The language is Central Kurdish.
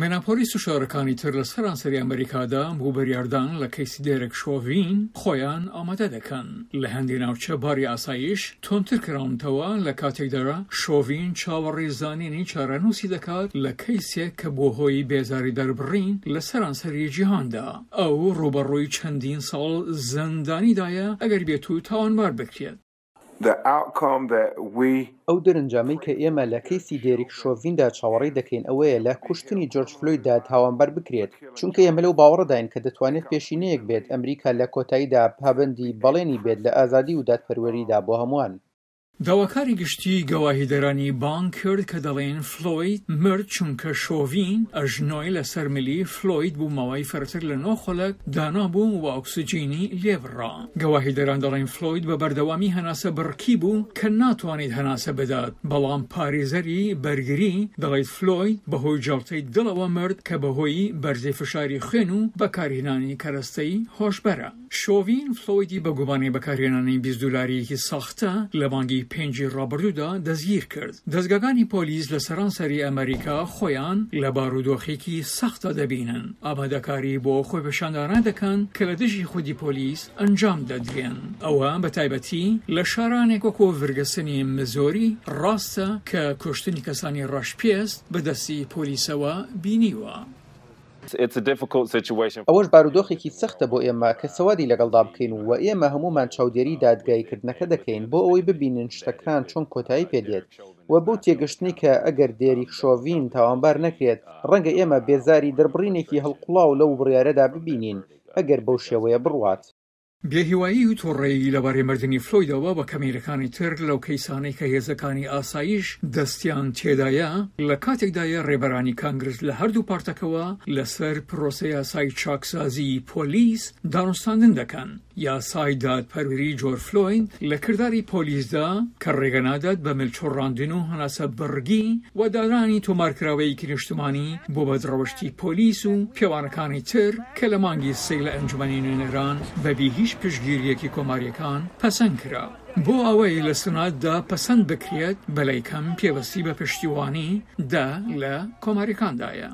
میناپۆلیس و شارەکانی تر لە سەرانسەری ئەمریکادا بۆ بریاردان لە کەیسی دێرێک شۆڤین خۆیان ئامادە دەکەن. لە هەندێ ناوچە باری ئاسایش توندتر کراونەتەوە لە کاتێکدا شۆڤین چاوەڕێی زانینی چارەنووسی دەکات لە کەیسێک کە بووە هۆی بێزاری دەربڕین لە سەرانسەری جیهاندا. ئەو ڕووبەڕووی چەندین ساڵ زیندانیدایە ئەگەر بێتوو تاوانبار بکرێت. The outcome that we. ئەو دەرەنجامەی کە ئێمە لە کەیسی دێریک شۆڤیندا چاوەڕێی دەکەین ئەوەیە لە کوشتنی جۆرج فلۆیددا تاوانبار بکرێت، چونکە ئێمە لەو باوەڕەداین کە دەتوانێت پێشینەیەک بێت ئەمریکا لە کۆتاییدا پابەندی بەڵێنی بێت لە ئازادی و دادپەروەریدا بۆ هەمووان. داواکاری گشتی گەواهیدەرانی بانگ کرد کە دەڵێن فلۆید مرد چونکە شۆڤین ئەژنۆی لەسەر ملی فلۆید بۆ ماوەی فرەتر لە نۆ خولەک دانابوو و ئۆکسجینی لێبڕا. گەواهیدەران دەڵێن فلۆید بە بەردەوامی هەناسە بڕکی بوو کە ناتوانێت هەناسە بدات، بەڵام پارێزەری بەرگری دەڵێت فلۆید بەهۆی جەڵتەی دڵەوە مرد کە بەهۆی بەرزی فشاری خوێن و بەکارهێنانی کەرەستەی هۆشبەرە. شۆڤین فلۆیدی بە گومانی بەکارهێنانی 20 دۆلارییەکی ساختە لە مانگی پێنجی ڕابردوودا دەستگیرکرد. دەزگاکانی پۆلیس لە سەرانسەری ئەمریکا خۆیان لە بارودۆخێکی سەختدا دەبینن، ئامادەکاری بۆ خۆپێشاندانان دەکەن کە لە دژی خودی پۆلیس ئەنجام دەدرێن. ئەوە بە تایبەتی لە شارانێک وەکۆ ڤرگەسنی مزۆری ڕاستە کە کوشتنی کەسانی ڕەشپێست بە دەستی پۆلیسەوە بینیوە. ئەوەش بارودۆخێکی سەختە بۆ ئێمە کە سەوادی لەگەڵدا بکەین و ئێمە هەموومان چاودێری دادگاییکردنەکە دەکەین بۆ ئەوەی ببینین شتەکان چۆن کۆتایی پێدێت و بەو تێگەشتنەی کە ئەگەر دێریک شۆڤین تاوانبار نەکرێت ڕەنگە ئێمە بێزاری دەربڕینێکی هەڵقوڵاو لەو بڕیارەدا ببینین ئەگەر بەو شێوەیە بڕوات. بێهیوایی و توڕەیی لەبارەی مردنی فلۆیدەوە و کەمینەکانی تر لەو کەیسانەی کە هێزەکانی ئاسایش دەستیان تێدایە، لە کاتێکدایە ڕێبەرانی کانگرس لە هەردوو پارتەکەوە لەسەر پرۆسەیاسای چاکسازیی پۆلیس دانوستاندن دەکەن. یاسای دادپەروەری جۆرج فلۆید لە کرداری پۆلیسدا کە ڕێگە نادات بە ملچڕاندن و هەناسە بڕگی و دانانی تۆمارکراوەیەکی نیشتمانی بۆ بەدڕەوشتی پۆلیس و پێوانەکانی تر کە لە مانگی سێ لە ئەنجومەنی نوێنەران بەبی هیچ پشتگیرییەکی کۆمارییەکان پەسەند کرا. بۆ ئەوەی لە سناتدا پەسەند بکرێت بەلای کەم پێوەستی بە پشتیوانی دە لە کۆمارییەکاندایە.